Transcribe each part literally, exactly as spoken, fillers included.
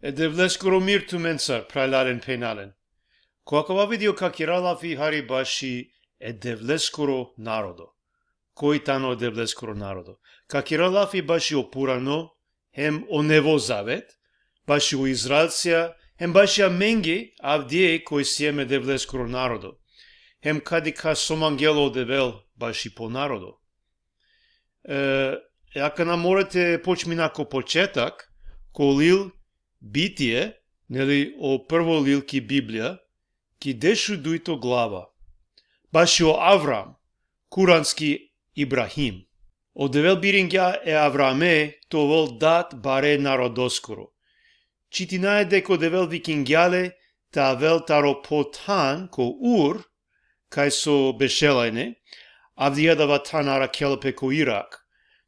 E Devleskoro mir tumencar, phralalen, phenjalen. Ko akava video ka kera lafi hari baši e Devleskoro narodo. Koj tano e Devleskoro narodo? Ka kera lafi baši o purano hem o nevo zavet, baši o Izraelcija, hem baši amenge avdive koj siem e Devleskoro narodo. Hem ka dikha so mangela o Devel baši po narodo. E, e akana mora te počmina ko početak, ko lil Bitie, neli, o prvo lil ki Biblija, ki dešudujto glava. Baši o Avram, kuranski Ibrahim. O Devel biringja e Avrame te ovel dat bare narodoskoro. Čitinaja deka o Devel vikingja le te avel taro po than ko Ur, kaj so bešela ine, avdive adava than arakhela pe ko Irak,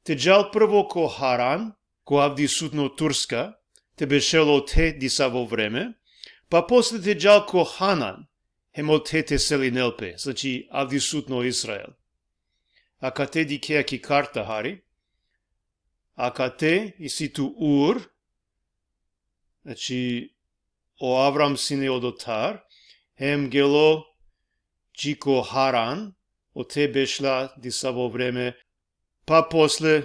te džal prvo ko Haran, ko avdisutno Turska, te bešel ote disavo vreme, pa posle te džal ko Hanan, hem ote te selinel pe, znači avdisutno Izrael. Akate dikhea ki karta hari, akate isi tu Ur, znači o Avram sine odotar, hem gelo dži ko Haran, ote bešla disavo vreme, pa posle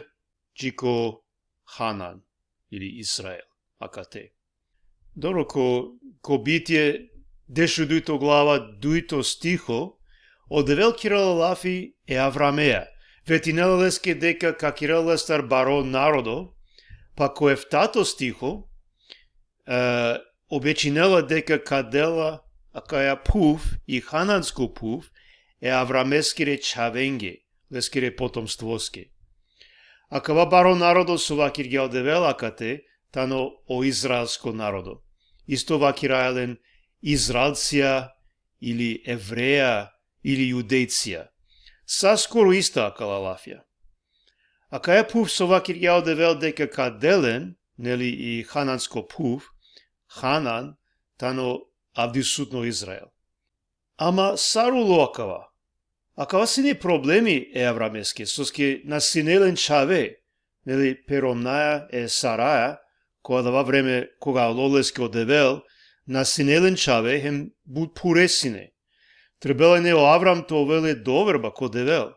dži ko Hanan ili Izrael, akate. Dobro, ko, ko Bitie dešudujto glava, dujto stiho, o Devel kerela lafi e Avrameja. Vetinela leske deka ka kerel lestar baro narodo, pa ko eftato stiho, e, obećinela deka ka dela akaja phuv, i hanansko phuv, e Avrameskere čhavenge, leskere potomstvoske. Akava baro narodo so vakirgja o Devel akate, tano o izraelsko narodo. Isto vakiraja len Izraelcija ili Evreja ili Judejcija. Sa skoro ista akala lafija. Akaja phuv so vakirgja o Devel deka ka del len, neli, i hanansko phuv, Hanan, tano avdisutno Izrael. Ama sar ulo akava? Akava sine problemi e Avrameske, soske na sine len čhave, neli, pe romnjaja e Saraja, ko adava vreme koga avlo leske o Devel, na sine len čhave, hem but phure sine. Trebela ine o Avram te ovel le doverba ko Devel.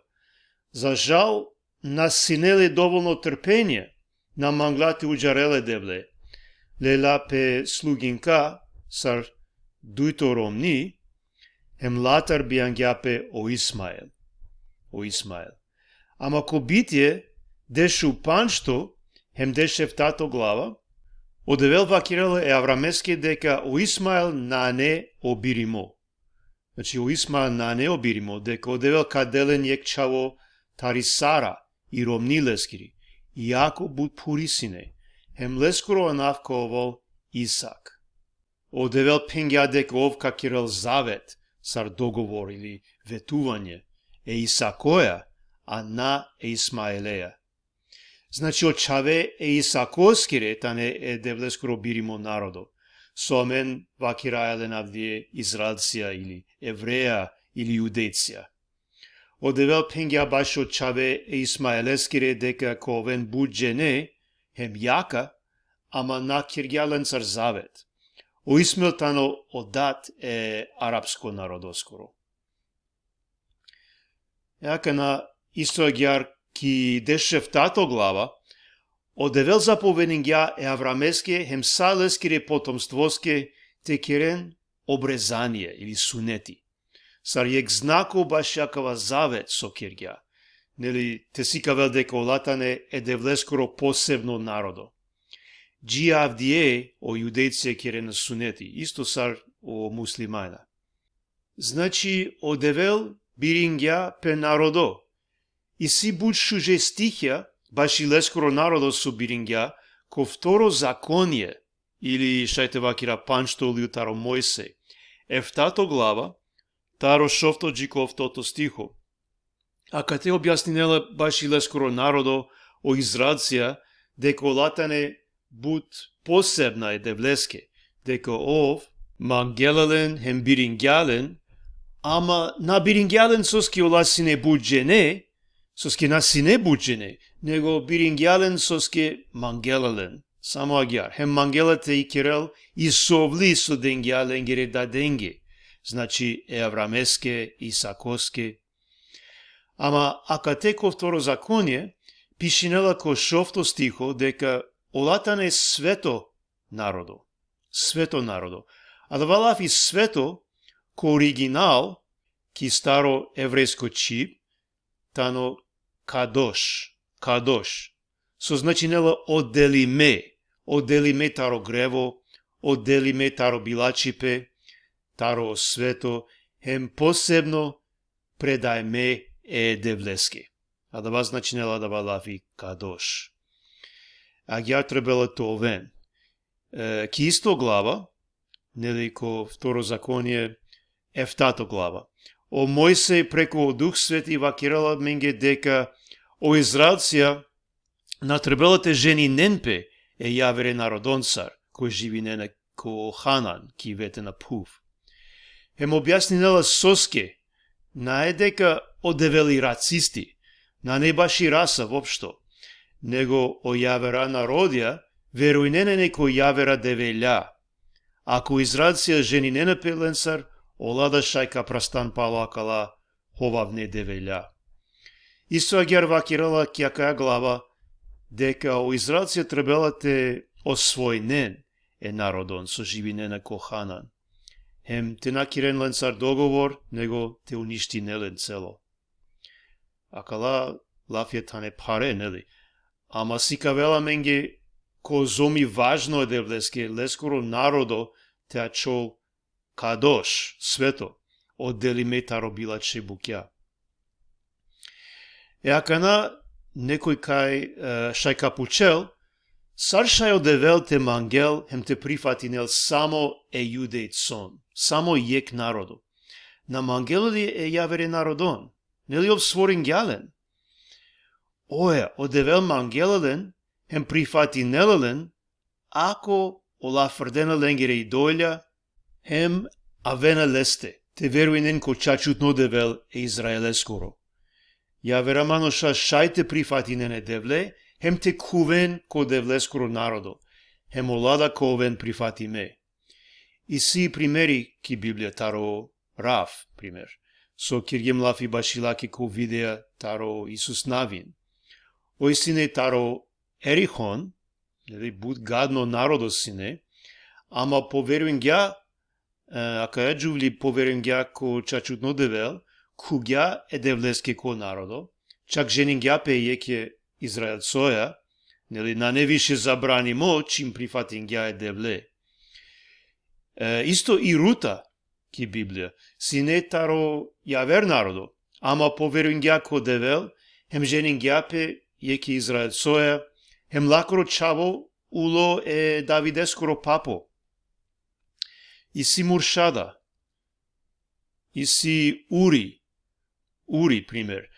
Za žal, na sine le dovolno trpenje, na mangla te udžarel e Devle. Lela pe sluginka sar dujto romni, hem latar bijangja pe o Ismael. O Ismael. Ama ko Bitie, dešupandžto, hem dešeftato glava, o Devel vakirela e Avrameske deka o Ismael nane o birimo. Znači, o Ismael nane o birimo, deka o Devel ka del len jekh čhavo tari Sara, i romni leskiri, iako but phuri sine, hem leskoro anav ka ovel Isak. O Devel phengja deka ov ka kerel zavet, sar dogovor ili vetuvanje, e Isakoja, a na e Ismaeleja. Znači, o čhave e Isakoskere tane e Devleskoro birimo narodo, so amen vakiraja len avdive Izraelcija ili Evreja ili Judejcija. O Devel phengja bašo čhave e Ismaeleskere deka ka oven but džene, hem jaka, ama na kergja lencar zavet. O Ismael tano o dat e arapsko narodoskoro. E akana isto agjaar ki dešeftato glava, o Devel zapovedingja e Avrameske hem sa leskere potomstvoske te keren obrezanie ili suneti. Sar jekh znako bašo akava zavet so kergja. Neli, te sikavel deka ola tane e Devleskoro posebno narodo. Dži avdive o Judejcija kerena suneti, isto sar o muslimanja. Znači, o Devel biringja pe narodo. Isi but šuže stihija baši leskoro narodo so biringja, ko Vtoro zakonie, ili šaj te vakira pandžto lil taro Mojsej. Eftato glava, taro šovto dži ko oftoto stiho. Akate objasninela baši leskoro narodo, o Izraelcija, deka ola tane but posebna e Devleske, deka ov mangela len hem biringja len, ama na biringja len soske ola sine but džene, soske na sine but džene, nego biringja len soske mangela len, Samo agjar. Hem mangela te ikerel i sovli so dengja lengere dadenge, znači e Avrameske, Isakoske. Ama akate ko Vtorozakonie, pišinela ko šovto stiho deka ola tane sveto narodo. Sveto narodo. Adava lafi sveto, ko original, ki staro evrejsko čhib, tano kadoš, kadoš, so značinela odelime, odelime taro grevo, odelime taro bilačhipe, taro sveto, hem posebno predajme e Devleske. Adava značinela adava lafi kadoš. Agjar trebela te oven. E, ki isto glava, neli, ko Vtorozakonie, eftato glava. O Mojsej preku o Duh Sveti vakerela amenge deka o Izraelcija na trebela te ženinen pe e javere narodoncar, koj živinena ko Hanan, ki vetena phuv. Hem objasninela soske, nae deka o Devel i racisti, nane baši rasa voopšto, nego o javera narodija verujnena ine ko javera develja. Ako Izraelcija ženinena pe lencar, ola da šaj ka prastan palo akala hovavne develja. Isto agjar vakerela ki akaja glava, deka o Izraelcija trebela te osvojinen e narodon so živinena ko Hanan. Hem te na keren lencar dogovor, nego te uništinen len celo. Akala lafija tane phare, neli? Ama sikavela amenge kozom i važno e Devleske, leskoro narodo te ačhol kadoš, sveto, odelime taro bilačhe bukja. E akana nekoj kaj, e, šaj ka pučel, sar šaj o Devel te mangel hem te prifatinel samo e Judejcon, samo jekh narodo? Na mangel li e javere narodon? Neli ov stvoringja len? Oja, o Devel mangela len, hem prifatinela len, ako ola frdena lengere idolja, hem avena leste, te verujnen ko čačutno Devel e Izraeleskoro. Javera manuša šaj te prifatinen e Devle, hem te khuven ko Devleskoro narodo, hem ola da ka oven prifatime. Isi primeri ki Biblija taro Rav, primer. So kergjum lafi baši lake ko videa taro Isus Navin. Oj sine taro Erihon, neli, but gadno narodo sine, ama poverujngja, e, akaja džuvli poverujngja ko čačutno Devel, khugja e Devleske ko narodo, čak ženingja pe jekhe Izraelcoja, neli, nane više zabranimo, čim prifatingja e Devle. E, isto i Ruta, ki Biblija, sine taro javer narodo, ama poverujngja ko Devel, hem ženingja pe jekhe Izraelcoja, hem lakoro čhavo ulo e Davideskoro papo. Isi Muršada, isi Uri, Uri, primer,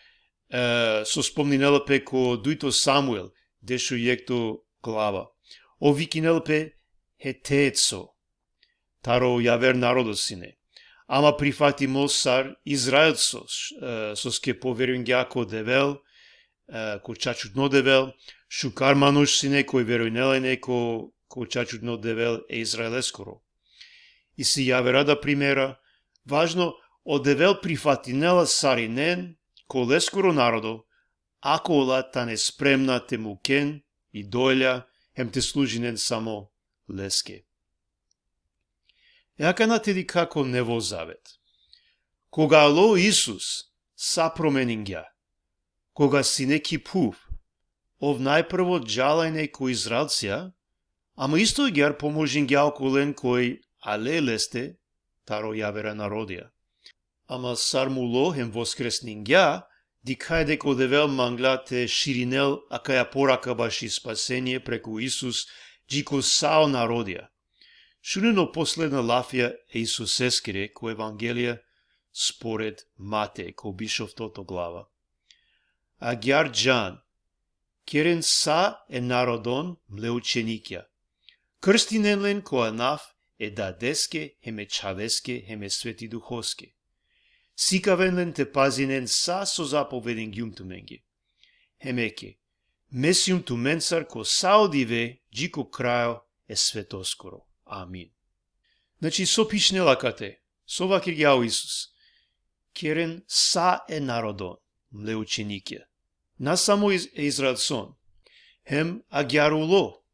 e, so spomninela pe ko dujto Samuel, dešujekhto glava. Ov vikinela pe Heteco, taro javer narodo sine. Ama prifatimo sar Izraelco, š-, e, soske poverujngja ko Devel, e, ko čačutno Devel, šukar manuš sine koj verujnela ine ko, ko čačutno Devel e Izraeleskoro. Isi javera da primera, važno, o Devel prifatinela sarinen ko leskoro narodo, ako ola tane spremna te muken idolja, hem te služinen samo leske. E akana te dikha ko Nevo Zavet. Koga alo Isus, sa promeningja. Koga sine ki phuv, ov najprvo džala ine ko Izraelcija, ama isto agjar pomožingja okolen koj ale leste taro javera narodija. Ama sar mulo hem voskresningja, dikhaja deka o Devel mangla te širinel akaja poraka baši spasenie preku Isus dži ko sa o narodija. Šunen o posledna lafija e Isuseskere ko Evangelija spored Matej, ko bišoftoto glava. Agjar džan, keren sa e narodon mle učenikja. Krstinen len ko anav e Dadeske, hem e Čhaveske, hem e Sveti Duhoske. Sikaven len te pazinen sa so zapovedingjum tumenge. Hem eke, me sijum tumencar ko sa o dive dži ko krajo e svetoskoro. Amin. Znači, so pišinela kate, so vakirgja o Isus: Keren sa e narodon mle učenikija, na samo iz, e Izraelson, hem agjaar ulo.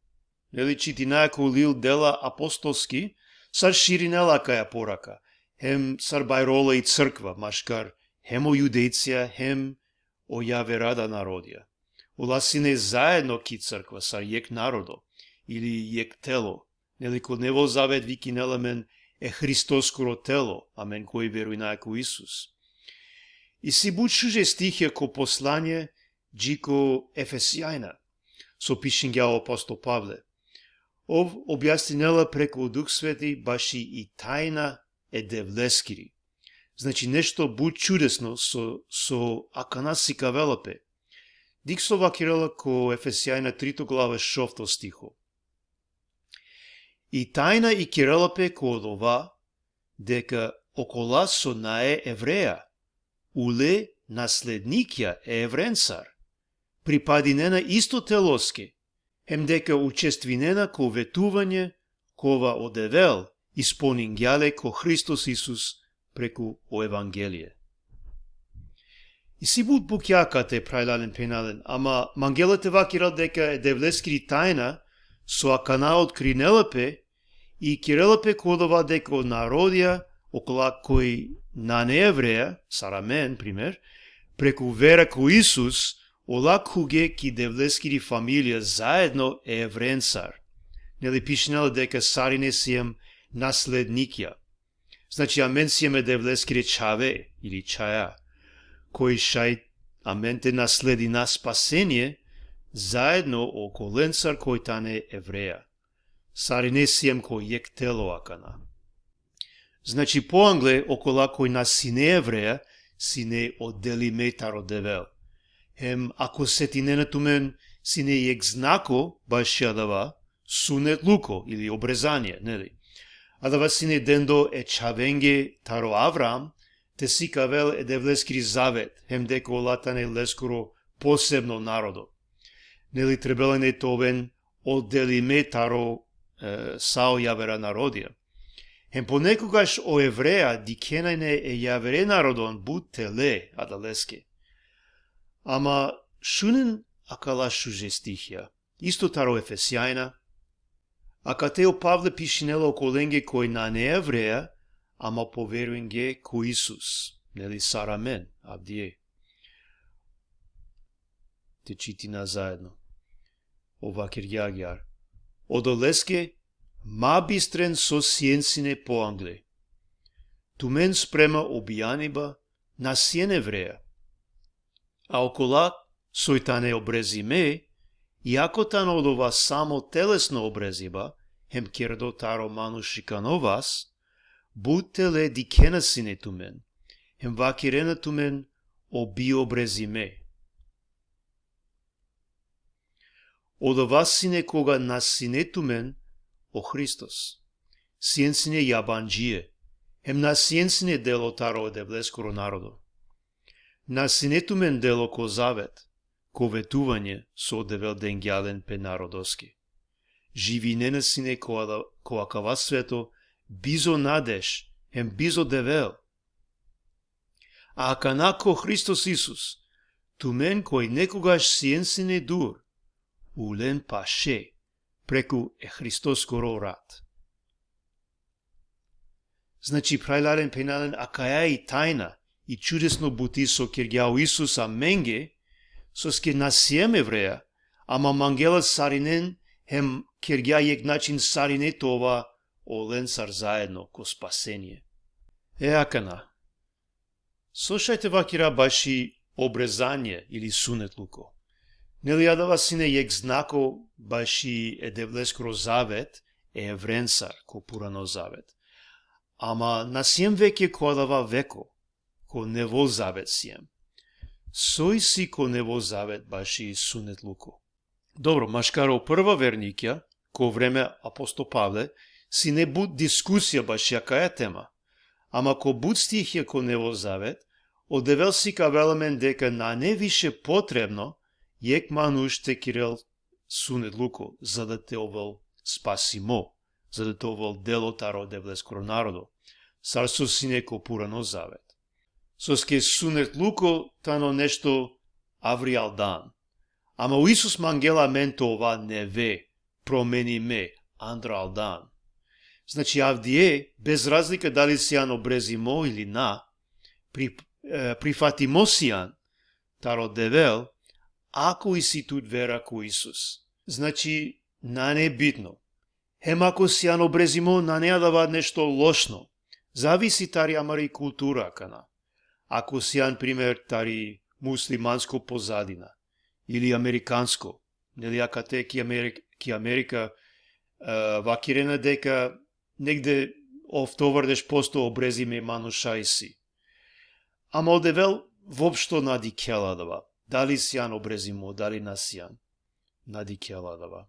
Neli, čitinaja ko lil Dela apostolski, sar širinela kaja poraka, hem sar bajrola i crkva, maškar hem o Judejcija, hem o javera da narodija. Ola sine zaedno ki crkva, sar jekh narodo, ili jekh telo. Neli, ko Nevo Zavet vikinela amen e Hristoskoro telo, amen koj verujnaja ko Isus. Isi but šuže stihija ko poslanie dži ko Efesjanja, so pišingja o apostol Pavle. Ov objasninela preku Duh Sveti baši i tajna e Devleskiri. Znači, nešto but čudesno so, so akana sikavela pe. Dikh so vakirela ko Efesjanja trito glava, šovto stiho. I tajna ikerela pe ko odova deka okola so nae Evreja, ule naslednikija e Evrencar, pripadinena isto teloske, hem deka učestvinena ko vetuvanje kova o Devel ispolningja le ko Hristos Isus preku o Evangelie. Isi but bukja kate, phralalen phenjalen, ama mangela te vakirel deka e Devleskiri tajna so akana otkrinela pe, ikerela pe ko odova deka o narodija, okola koj nane Evreja, sar amen, primer, preku vera ko Isus, ola khuge ki Devleskiri familija zaedno e Evrencar. Neli, pišinela deka sarine siem naslednikija. Znači, amen siem e Devleskire čhave ili čhaja, koj šaj amen te nasledina spasenie zaedno okolencar koj tane Evreja. Sarine siem ko jekh telo akana. Znači, poangle okola koj na sine Evreja, sine odelime taro Devel. Hem, ako setinena tumen, sine jekh znako baši adava, sunetluko ili obrezanie, neli? Adava sine dendo e čhavenge taro Avram, te sikavel e Devleskiri zavet, hem deka ola tane leskoro posebno narodo. Neli, trebela ine te oven odelime taro, e, sa o javera narodija. Hem ponekogaš o Evreja dikhena ine e javere narodon but tele adaleske. Ama šunen akala šuže stihija. Isto taro Efesjanja, akate o Pavle pišinela okolenge koj nane Evreja, ama poverujnge ko Isus, neli, sar amen, avdive. Te čitina zaedno. Ov vakirgja agjaar: Odoleske, ma bistren so sien sine poangle. Tumen sprema o bijaniba na sien Evreja. A okola soj tane obrezime, iako tano odova samo telesno obreziba, hem kerdo taro manušikano vas, but tele dikhena sine tumen, hem vakirena tumen o biobrezime. Odova sine koga na sine tumen o Hristos. Sien sine jabandžie, hem na sien sine delo taro e Devleskoro narodo. Na sine tumen delo ko zavet, ko vetuvanje so o Devel dengja len pe narodoske. Živinena sine ko, ko akava sveto bizo nadeš, hem bizo Devel. A akana ko Hristos Isus, tumen koj nekogaš sien sine dur, ulen paše, preku e Hristoskoro rat. Znači, phralalen, phenjalen, akaja i tajna, i čudesno buti so kergja o Isus amenge, soske na siem Evreja, ama mangela sarinen, hem kergja jekh način sarine te ova olencar zaedno ko spasenie. E akana, so šaj te vakira baši obrezanie ili sunetluko? Neli adava sine jekh znako baši e Devleskoro zavet e Evrencar ko Purano zavet. Ama na siem veke ko adava veko, ko Nevo zavet siem. So isi ko Nevo zavet baši sunetluko? Dobro, maškar o prva vernikja, ko vreme apostol Pavle, sine but diskusija baši akaja tema. Ama ko but stihija ko Nevo zavet, o Devel sikavela amen deka nane više potrebno jekh manuš te kerel sunetluko, za da te ovel spasimo, za da te ovel delo taro Devleskoro narodo, sar so sine ko Purano zavet. Soske sunetluko tano nešto avrijaldan. Ama o Isus mangela amen te ova neve, promenime, andraldan. Znači, avdive, bez razlika dali sian obrezimo ili na, pri, e, prifatimo sian taro Devel, ako isi tut vera ko Isus. Znači, nane bitno. Hem ako sian obrezimo, nane adava nešto lošno. Zavisi tari amari kultura akana. Ako sian, primer, tari muslimansko pozadina ili amerikansko, neli, akate ki Amerik-, ki Amerika, e, vakirena deka negde oftovardeš posto obrezime manuša isi. Ama o Devel voopšto na dikhela adava. Dali sian obrezimo, dali na sian. Na dikhela adava.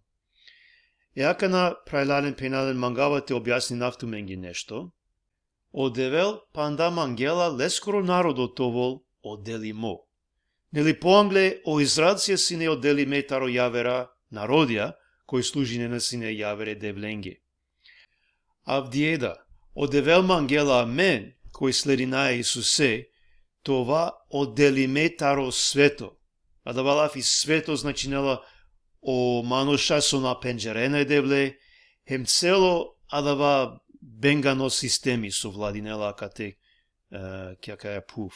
E akana, phralalen, phenjalen, mangava te objasninav tumenge nešto. O Devel panda mangela leskoro narodo te ovel odelimo. Neli, poangle o Izraelcija sine odelime taro javera narodija, koj služinena sine javere devlenge. Avdive da, o Devel mangela amen, koj sledinaja e Isuse, te ova odelime taro sveto. Adava lafi sveto značinela o manuša so na pendžarena e Devle, hem celo adava bengano sistemi so vladinela akate, e, ki akaja phuv.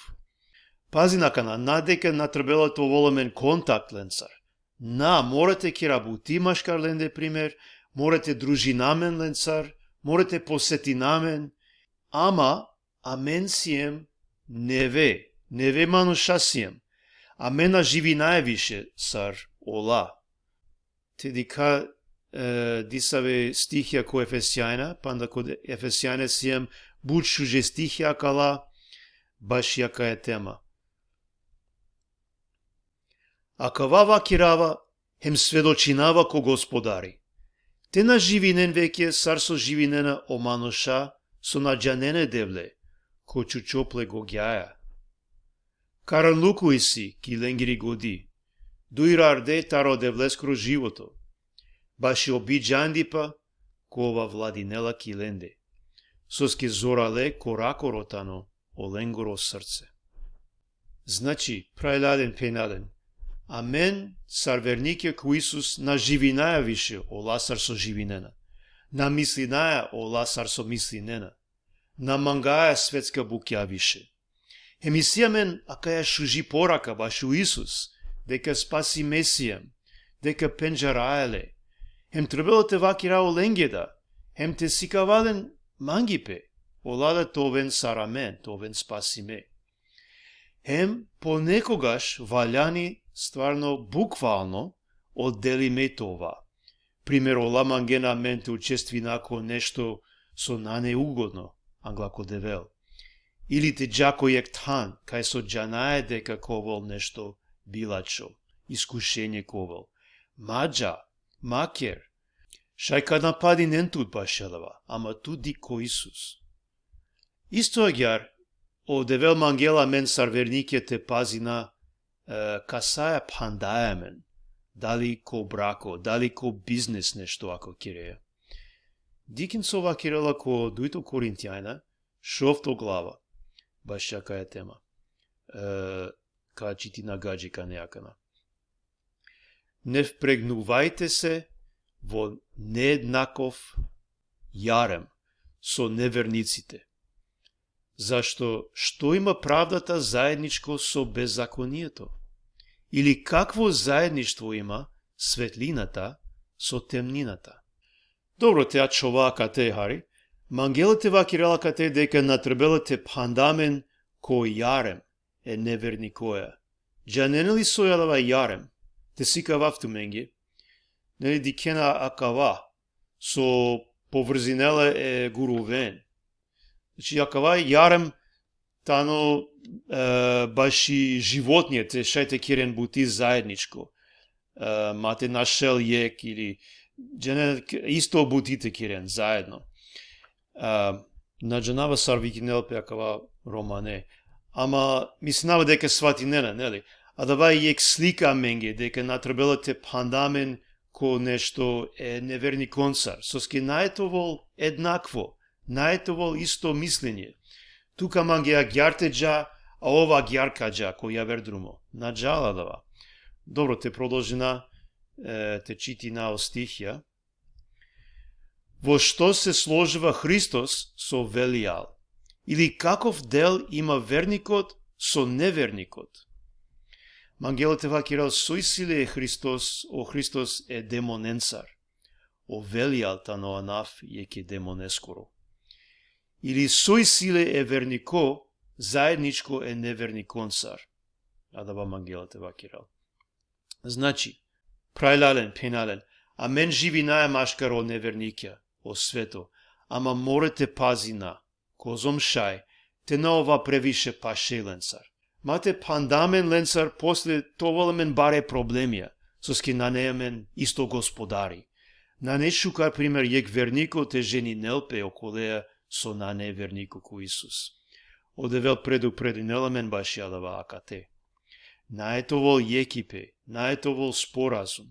Pazin akana, na deka na trebela te ovel amen kontakt lencar. Na, mora te kera buti maškar lende, primer, mora te družina amen lencar, mora te posetina amen, ama amen siem neve, neve manuša siem. Amen na živinaja više sar ola. Te dikha, e, disave stihija ko Efesjanja, panda ko Efesjanja siem but šuže stihija akala, baši akaja tema. Akava vakirava, hem svedočinava ko Gospodari. Te na živinen veke sar so živinena o manuša so na džanena e Devle, ko čučo ple gogjaja. Karanluko isi ki lengiri godi, duj rarde taro Devleskoro životo. Baši o bidžandipa, kova vladinela ki lende. Soske zorale korakoro tano olengoro srce. Znači, phralalen, phenjalen, amen sar vernikija ko Isus na živinaja više ola sar so živinena. Na mislinaja ola sar so mislinena. Na mangaja svetska bukja više. Hem isi amen akaja šuži poraka bašo Isus, deka spasime siem, deka pendžaraja le. Hem trebela te vakira olenge da, hem te sikava len mangipe, ola da te oven sar amen, te oven spasime. Hem ponekogaš valjani stvarno bukvalno odelime te ova. Primer, ola mangena amen te učestvina ko nešto so nane ugodno angla ko Devel. Ili te dža ko jekh than, kaj so džanaja deka ka ovel nešto bilačho, iskušenje ka ovel. Ma dža, ma ker. Šaj ka napadinen tut bašo adava, ama tu dikh ko Isus. Isto agjaar, o Devel mangela amen sar vernikija te pazina, e, kasaja phandaja amen, dali ko brako, dali ko biznis nešto ako kerea. Dikhen so vakirela ko dujto Korintjanja, šovto glava, bašo akaja tema. E, ka čitina gadže akana. Не впрегнувајте се во нееднаков јарем со неверниците. Зашто што има правдата заедничко со беззаконието? Или какво заедништво има светлината со темнината? Dobro, te ačhova akate hari, mangela te vakirela akate deka na trebela te phanda amen ko jarem e nevernikoja. Džanena li soj adava jarem? Te sikavav tumenge. Neli, dikhena akava, so povrzinela e guruven. Znači, akava jarem tano, e, baši životnje, te šaj te keren buti zajedničko. E, ma te našel jekh ili, džene, isto buti te keren zajedno. E, na džanava sar vikinel pe akava romane. Ama mislinava deka svatinena, neli? Adava i jekh slika amenge, deka na trebela te phanda amen ko nešto e nevernikoncar, soske nae te ovel ednakvo, nae te ovel isto mislenje. Tu ka mange agjaar te dža, a ov agjaar ka dža ko javer drumo. Na džala adava. Dobro, te prodolžina, e, te čitina o stihija. Во што се сложува Христос со Велијал? Или каков дел има верникот со неверникот? Мангела те вакирал, со исиле е Христос, о Христос е демоненцар. О Велијал тано anav jekhe demoneskoro. Или со исиле е вернико, заедничко е неверниконцар. Adava mangela te vakirel. Znači, phralalen, phenalen, amen živinaja maškar o nevernikja, o sveto, ama more te pazina, kozom šaj, te na ova previše paše lencar. Ma te phanda amen lencar, posle te ovel amen bare problemija, soske nane amen isto gospodari. Nane šukar primer jekh verniko te ženinel pe okoleja so nane verniko ko Isus. O Devel predupredinela amen baši adava akate. Nae te ovel jekipe, nae te ovel sporazum.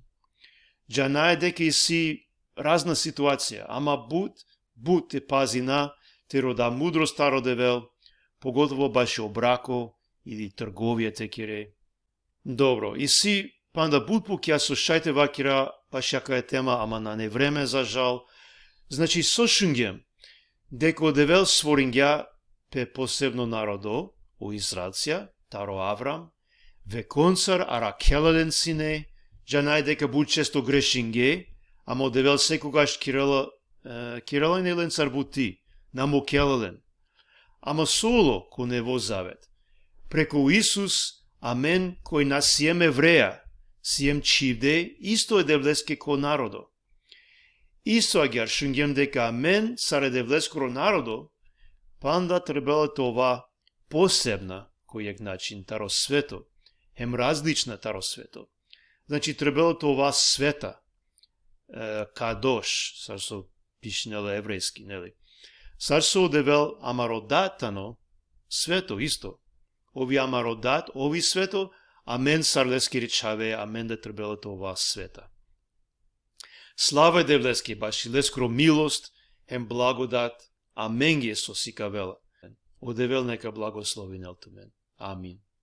Džanaja deka isi razna situacija, ama but, but te pazina, te roda mudrost taro Devel, pogotovo baši o brako ili trgovija te kere. Dobro, isi panda but bukja so šaj te vakira baši akaja tema, ama nane vreme, za žal. Znači, so šungjem, deka o Devel stvoringja pe posebno narodo, o Izraelcija, taro Avram, vekoncar arakhela len sine, džanaja deka but često grešinge, ama o Devel sekogaš kirela, e, kirela ine lencar buti, na mukela len. Ama so ulo ko Nevo zavet? Preko Isus, amen koj na siem Evreja, siem čhivde isto e Devleske ko narodo. Isto agjaar šungjem deka amen sar e Devleskoro narodo, panda trebela te ova posebna, ko jekh način, taro sveto, hem različna taro sveto. Znači, trebela te ova sveta, e, kadoš, sar so pišinela evrejski, neli? Sar so o Devel amaro dat tano sveto isto. Ov i amaro dat, ov i sveto, amen sar leskere čhave, amen da trebela te ova sveta. Slava e Devleske baši leskoro milost hem blagodat amenge so sikavela. O Devel neka blagoslovinel tumen. Amin.